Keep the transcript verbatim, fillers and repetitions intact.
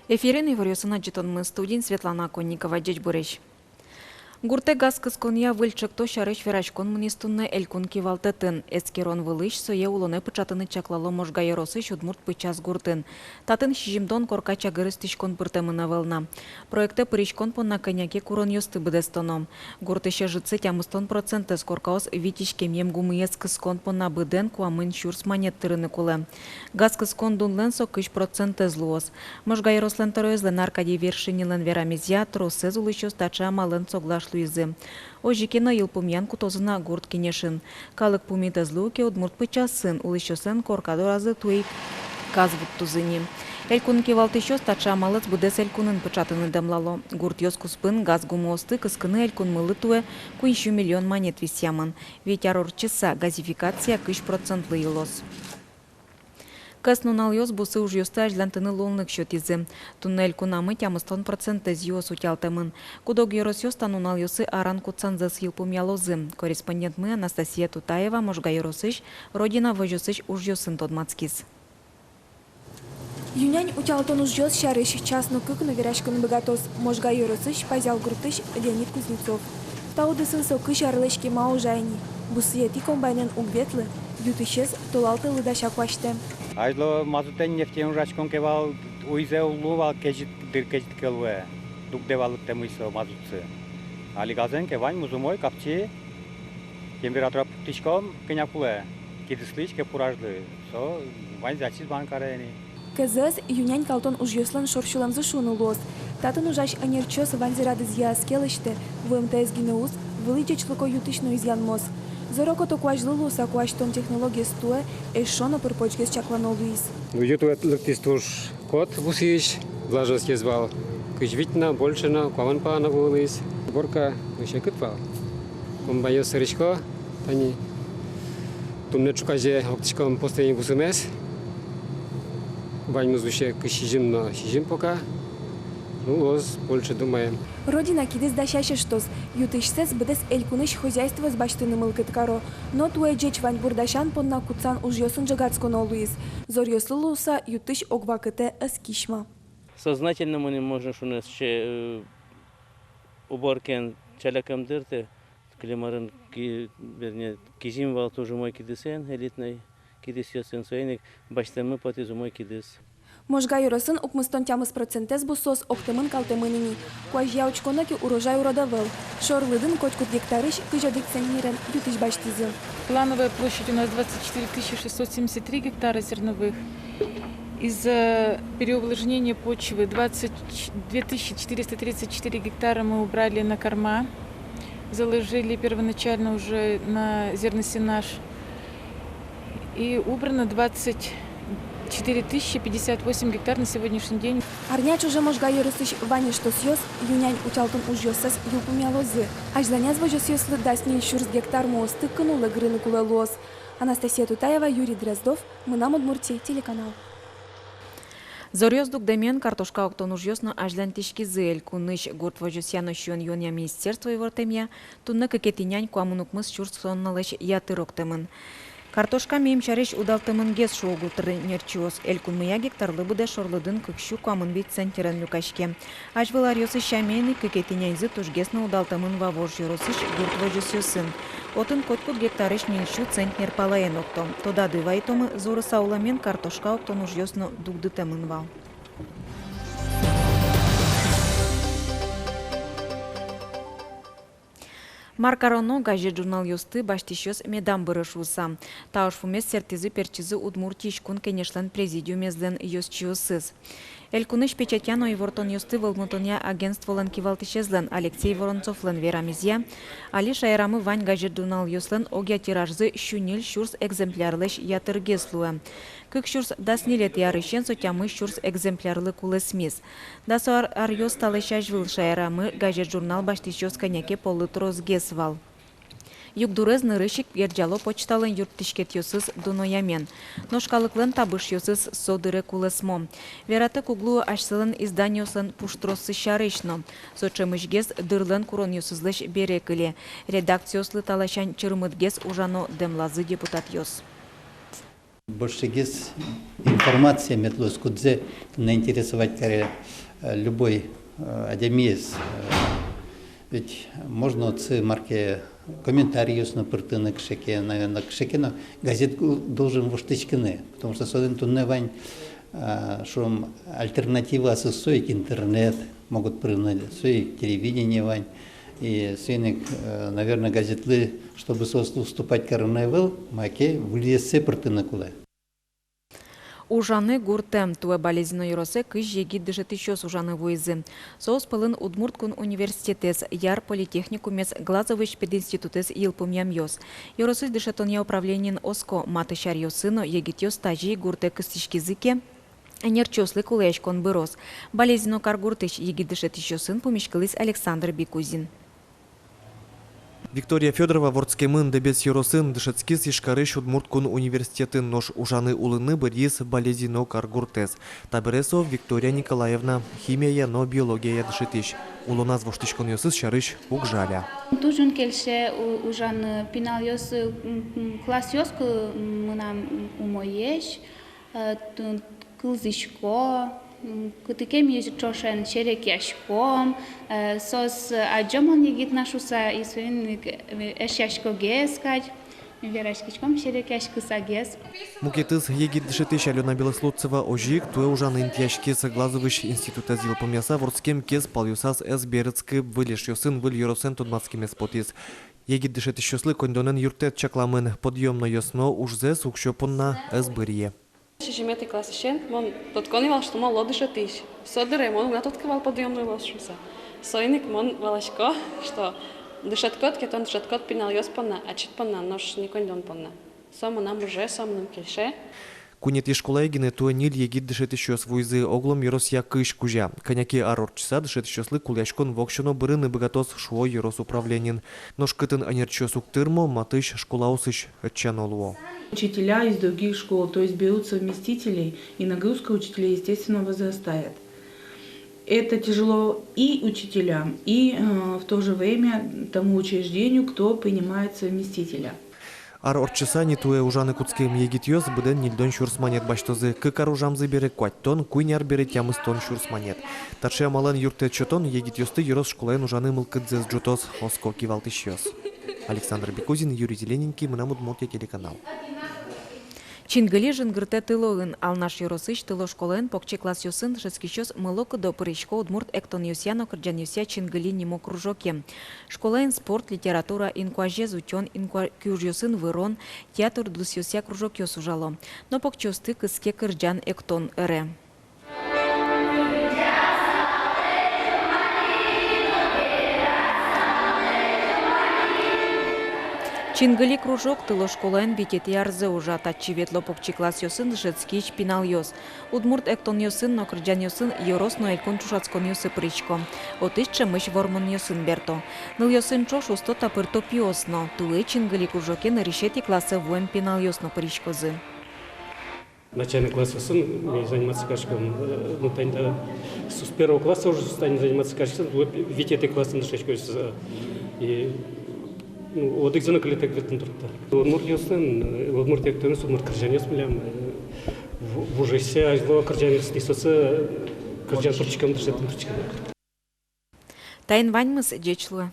Эфирын иворъёсын ӝытонмы, студиын Светлана Конникова. Ӟечбуресь! Гуртэ газ кысконъя выль ӵекто сярысь вераськон мынӥз туннэ Элькун кивалтэтын. Эскерон вылысь сое улонэ пыӵатыны чаклало Можга ёросысь Удмурт Пычас гуртын. Татын сизьымдон корка чагыр ыстӥськон пыртэмын ӧвӧл на. Проектэ пыриськон понна кӧня ке куронъёсты быдэстоно. Гуртысь ӧжытсэ тямыстон процентэз коркаос вить иськемъем гумыез кыскон понна быдэн куамын сюрс манет тырыны кулэ. Газ кыскон дунлэн со кызь процентэз луоз. Можга ёрослэн тӧроезлэн Аркадий Вершининлэн верамезъя, тросэз улӥсьёс таӵе амалэн соглаш луизы. Озьы ке но, йылпумъян кутозы на гурт кенешын. Калык пумит ӧз луы ке, Удмурт Пычасын улӥсьёслэн корка доразы туэ ик газ вуттозы ни. Элькун кивалтӥсьёс таӵе амалэз быдэс элькунын пыӵатыны дэмлало. Гуртъёс куспын газ гумыосты кыскыны элькунмылы туэ куинь сю миллион манет висъямын. Вить ар ортчыса газификация кызь процентлы йылоз. Кӧснуналъёс бусы ужъёсты азьлантыны луонлык сётӥзы. Туннэ элькунамы тямыстон процентэз юос утялтэмын. Куд-ог ёросъёс та нуналъёсы аран кутсанзэс йылпумъялозы. Корреспондентмы Анастасия Тутаева Можга ёросысь «Родина» возёсысь ужъёсын тодматскиз. Ю-нянь утялтон ужъёс сярысь час но кык но вераськыны быгатоз Можга ёросысь Пазял гуртысь Леонид Кузнецов. Та удысын со кызь арлэсь кема ужа ини. Бусыетӥ комбайнэн уг ветлы, ю-тысез толалтэлы дася куасьтэм. Азьло мазутэн, нефтеен ужаськон ке вал, уйзэ уг лу вал, кезьыт дыр, кезьыт ке луэ, дугдэ вал лыктэмысь со мазутсы. Али газэн ке, ваньмыз умой, капчи, температура пуктӥськом, кӧня кулэ, кидыслэсь ке пуражлы. Со ваньзэ ачиз ван каре ини. КЗС ю-нянь калтон ужъёслэн шорсюлэмзы шуыны луоз. Татын ужась ӧнерчиос ваньзэ радызъя ӧз ке лэсьтэ, вуымтэез гинэ уз, вылӥ ӟечлыко ю-тысь но изъянмоз. Зоро-кото куазьлы луыса куасьтон технологиез туэ эшшо но пыр-почгес чаклано луиз. Ну, ю туэ лыктӥз туж кот бусыысь, влажностез вал кызь вить на, больше на, куамын пала на вуылӥз. Уборка но секыт вал. Комбайнъёс сӧрисько, тани туннэ ӵуказе октӥськом последний бусымес. Ваньмыз усе кызь сизьым но сизьым пока. Ну, луоз больше, думаем. «Родина» кидыс дасясь эштос. Ю-тысьсэс быдэс элькунысь хозяйствоос басьтыны мылкыд каро. Но туэ ӟеч ваньбур дасян понна кутсан ужъёсын ӝегатсконо луиз. Зоръёслы луыса ю-тысь ог вакытэ ӧз кисьма. Сознательно мынӥм, можно шуыны, сыӵе, э, уборкаен ӵаляк ӧм дыртэ, кылем арын ки-, вернее, кизим вал туж умой кидысэн, элитной кидысъёсын, соин ик басьтэммы потӥз умой кидыс. Можга ёросын укмыстон тямыс процентэз бусыос октэмын-калтэмын ини. Куазья учконо ке, урожай урод ӧвӧл. Шорлыдын котькуд гектарысь кызь одӥг центнерен ю-тысь басьтӥзы. Плановая площадь у нас двадцать четыре тысячи шестьсот семьдесят три гектара зерновых. Из-за переувлажнения почвы двадцать, две тысячи четыреста тридцать четыре гектара мы убрали на корма, заложили первоначально уже на зерносенаж. И убрано двадцать четыре тысячи пятьдесят восемь гектар на сегодняшний день. Арня ӵоже Можга ёросысь вань эштосъёс ю-нянь утялтон ужъёссэс йылпумъялозы. Азьланяз возёсъёслы дас ньыль сюрс гектар муосты кынулэ гырыны кулэ луоз. Анастасия Тутаева, Юрий Дроздов, «Мынам Удмуртие» телеканал. Зоръёс дугдэмен картошка октон ужъёс но азьлантӥськизы. Элькунысь гурт возёсъя но сиён-юонъя министерство ивортэмъя, туннэ кыкетӥ нянь куамын укмыс сюрс тонналэсь ятыр октэмын. Картошка миым сярысь удалтэмынгес, шуо гурт ӧнерчиос. Элькунмыя гектарлы быдэ шорлыдын кык сю куамын вить центнерен люкаське. Азьвыл аръёсы сямен ик, кыкетӥ няньзы тужгес но удалтэмын Вавож ёросысь гурт возёсъёсын. Отын котькуд гектарысь ньыль сю центнер палаен окто. Тодады вайтом, зорыса улэмен картошка октон ужъёс но дугдытэмын вал. Мар кароно газет-журналъёсты басьтӥсьёс медам быры шуыса? Та ужпумез сэрттӥзы-пертчизы Удмуртиысь Кун Кенешлэн президиумезлэн ёзчиосыз. Элькунысь печатья но ивортонъёсты вӧлмытонъя агентстволэн кивалтӥсезлэн Алексей Воронцовлэн верамезъя, али шаерамы вань газет-журналъёслэн огъя тиражзы сю ньыль сюрс экземплярлэсь ятыргес луэ. Кык сюрс дас ньылетӥ арысен со тямыс сюрс экземплярлы кулэсмиз. Дас ар-, аръёс талэсь азьвыл шаерамы газет-журнал басьтӥсьёс кӧня ке поллы тросгес вал. Югдурез нырысь ик герӟало почталэн юрттӥськетъёсыз дуноямен. Нош калыклэн табышъёсыз со дыре кулэсмо. Вератэк уг луы асьсэлэн изданиослэн пуштроссы сярысь но. Со ӵемысьгес дырлэн куронъёсызлэсь бере кыле. Редакциослы та ласянь чырмытгес ужано, дэмлазы депутатъёс. Большегес информация мед луоз, кудзэ наинтересовать каре, э, любой, э, адямиез. Э, ведь можно отсы марке комментариос но пыртыны кыӵе ке, наверно, кыӵе ке но газет гу-, должен воштӥськыны, потому что солэн туннэ вань, э, шуом, альтернативаосыз: со ик интернет, могут пырыны, со ик телевидение вань. И соин ик, э, наверно, газетлы, чтобы соос уступать карыны ӧвӧл, маке выльёссэ пыртыны кулэ. Ужаны гуртэ. Туэ Балезино ёросэ кызь егит дышетӥсьёс ужаны вуизы. Соос пӧлын Удмурт кун университетэз, Яр политехникумез, Глазовысь пединститутысь йылпумъямъёс. Ёросысь дышетонъя управлениын оско: матысь аръёсы но егитъёс тазьы ик гуртэ кыстӥськизы ке, ӧнерчиослы кулэяськон быроз. Балезино каргуртысь егит дышетӥсьёсын пумиськылӥз Александр Бикузин. Виктория Фёдорова вордскемын Дэбес ёросын, дышетскиз Ижкарысь Удмурт кун университетын, нош ужаны-улыны быръиз Балезино каргуртэз. Табере со, Виктория Николаевна, химияя но биологияя дышетӥсь. Улоназ воштӥськонъёсыз сярысь уг жаля. Туж ик кельше у-, ужаны, пиналъёс, м, м, классъёс ку-, м, мынам, м, умоесь, э, ту-, кылзӥсько, м, кытыке ми ӵошен серекъяськом, э, соос адӟо мон егит на шуса, и соин ик, э, эшъяськогес кадь, вераськиськом серекъяськысагес. Мукетыз егит дышетӥсь Алёна Белослудцева озьы ик туэ ужаны интыяськиз. Глазовысь институтэз йылпумъяса, вордскем кез палъёсаз ӧз берытскы, выль эшъёсын выль ёросэн тодматскемез потӥз. Егит дышетӥсьёслы коньдонэн юрттэт чакламын, подъёмнойёс но ужзэс уксё понна ӧз быръе. Сизьыметӥ классысен мон тодӥсько ни вал, что мон луо дышетӥсь. Со дыре мон ӧй на тодӥськы вал подъёмной луоз шуса. Соин ик мон валасько, что дышетскод ке, тон дышетскод пиналъёс понна, ачид понна, нош не коньдон понна. Со мынам уже, со мыным кельше. Куинетӥ школае гинэ туэ ньыль егит дышетӥсьёс вуизы, оглом ёросъя кызь кузя. Кӧня ке ар ортчыса дышетӥсьёслы кулэяськон воксё но бырыны быгатоз, шуо ёрос управлениын. Нош кытын ӧнерчиос уг тырмо, матысь школаосысь ӧтчано луо. Учителя из других школ, то есть берут совместителей, и нагрузка учителей, естественно, возрастает. Это тяжело и учителям, и, э, в то же время тому учреждению, кто принимает совместителя. Ар ортчыса ни туэ ужаны кутскем егитъёс быдэн ньыльдон сюрс манет басьтозы, кык ар ужамзы бере куатьтон, куинь ар бере тямыстон сюрс манет. Таӵе амалэн юрттэт сётон егитъёсты ёрос школаын ужаны мылкыдзэс ӝутоз, оско кивалтӥсьёс. Александр Бекузин, Юрий Зелененький, «Мынам Удмуртие» телеканал. Чингыли жингыртэ тылоын. Алнаш ёросысь Тыло школаын покчи классъёсын дышетскисьёс мылокыдо пырисько удмурт эктонъёсъя но кырӟанъёсъя «Чингыли» нимо кружоке. Школаын спорт, литература, инкуазез утён, инкуа-, киужъёсын вырон, театр удысъёсъя кружокъёс ужало. Но покчиосты кыске кырӟан-эктон ӧре. «Чингыли» кружок Тыло школаын витетӥ арзэ ужа. Татчы ветло покчи классъёсын дышетскись пиналъёс. Удмурт эктонъёсын но кырӟанъёсын ёрос но элькун ӵошатсконъёсы пырисько. Отысь ӵемысь вормонъёсын берто. Нылъёсын ӵош усто та пыр топиос но. Туэ «Чингыли» кружоке нырысетӥ классэ вуэм пиналъёс но пыриськозы. Начальный классъёсын ми заниматься кариськом, э, ну, тани та, с, с первого класса уже с, тани заниматься кариськом, вот витетӥ классын дышетскись, э, и, ну, одӥгзэ но кылитэк ветлыны туртто. Удмуртъёслэн, э, удмурт эктонъёс, удмурт кырӟанъёс милям, э, в-, вужесьсэ азьло кырӟанъёс тӥ соосыз, э, кырӟан турттӥськом, дышетон турттӥськом. Таин ваньмыз, ӟеч луэ.